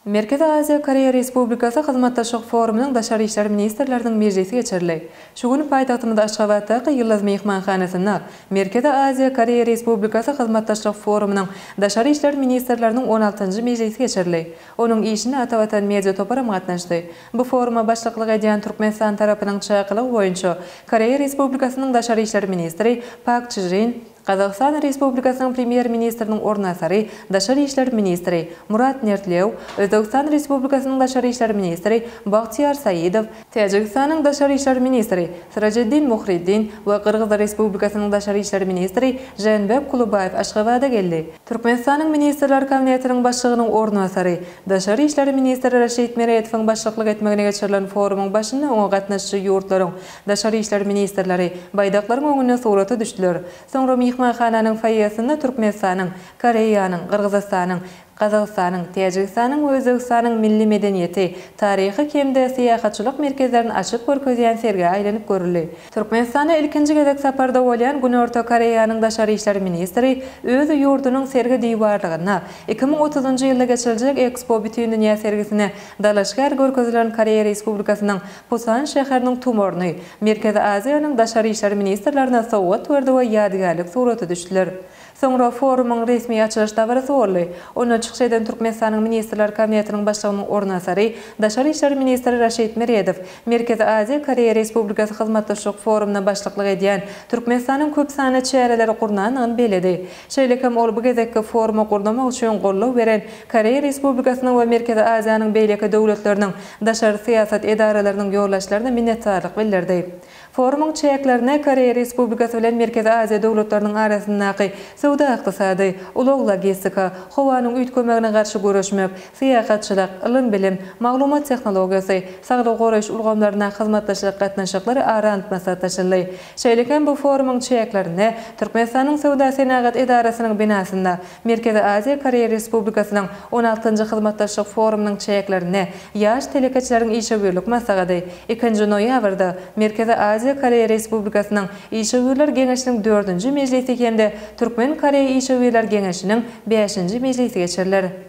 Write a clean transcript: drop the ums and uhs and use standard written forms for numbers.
Merkezi Aziýa, Koreýa Respublikasy hyzmatdaşlyk forumynyň daşary işler ministrleriniň mejlisi geçirildi. Şu gün paýtagtymyz Aşgabatdaky Ýyldyz myhmanhanasynda Merkezi Aziýa, Koreýa Respublikasy hyzmatdaşlyk forumynyň daşary işler ministrleriniň on altynjy mejlisi geçirildi. Onuň işine Atavatan media toparam gatnaşdy. Bu foruma başlyklyk edýän Türkmenistan tarapynyň çakylygy boýunça Koreýa Respublikasynyň daşary işler ministri Pak Çžin, Gazagystan Respublikasynyň Premýer-ministriniň orunbasary, daşary işler ministri Murat Nertlew, Özbegistan Respublikasynyň daşary işler ministri Bagtyýar Saidow, Täjigistanyň daşary işler ministri Syrajeddin Muhriddin we Gyrgyz Respublikasynyň daşary işler ministri Žeenbek Kulubaýew Aşgabada geldi. Türkmenistanyň Ministrler Kabinetiniň Başlygynyň orunbasary, daşary işler ministri Raşid Meredowyň başlyklyk etmegine geçirilen forumyň başynda oňa gatnaşyjy ýurtlaryň Daşary işler ministrleri baýdaklaryň öňünde surata düşdüler. Soňra myhmanhananyň foýesinde Türkmenistanyň, Koreýanyň, Gyrgyzystanyň, Gazagystanyň, Täjigistanyň we Özbegistanyň milli medeniýeti, taryhy hem-de syýahatçylyk merkezlerini açyp görkezýän sergä aýlanyp görüldi. Türkmenistana ilkinji gezek saparda bolýan Günorta Koreýanyň daşary işler ministri öz ýurdunyň sergi diwarlygynda 2030-njy ýylda geçiriljek Ekspo bütindünýä sergisine dalaşgär görkezilen Koreýa Respublikasynyň Pusan şäheriniň tumaryny Merkezi Aziýanyň daşary işler ministrlerine sowgat berdi we ýadygärlik surata düşdüler. Soňra forumyň resmi açylyş dabarasy boldy. Onda çykyş eden Türkmenistanyň Ministrler Kabinetiniň Başlygynyň orunbasary, daşary işler ministri Raşid Meredow Merkezi Aziýa, Koreýa Respublikasy hyzmatdaşlyk forumyna başlyklyk edýän Türkmenistanyň köp sanly çäreleri gurnandygyny belledi. Şeýle hem ol bu gezekki forumy gurnamak üçin goldaw beren Koreýa Respublikasynyň we Merkezi Aziýanyň beýleki döwletleriniň daşary syýasat edaralarynyň ýolbaşçylaryna minnetdarlyk bildirdi. Forumyň çäklerinde Koreýa Respublikasy bilen Merkezi Aziýa döwletleriniň arasyndaky söwda-ykdysady, ulag-logistika, howanyň üýtgemegine garşy göreşmek, syýahatçylyk, ylym-bilim, maglumat tehnologiýasy, saglygy goraýyş ulgamlaryndaky hyzmatdaşlyk gatnaşyklary ara alnyp maslahatlaşyldy. Şeýle hem bu forumyň çäklerinde Türkmenistanyň Söwda-senagat edarasynyň binasynda Merkezi Aziýa Koreýa Respublikasynyň on altynjy hyzmatdaşlyk forumynyň çäklerinde Ýaş telekeçileriň işewürlik maslahady, ikinji noýabrda Merkezi Aziýa Koreýa Respublikasynyň Işewürler geňeşiniň dördünji mejlisi hem-de Türkmen-koreý işewürler geňeşiniň bäşinji mejlisi geçiriler.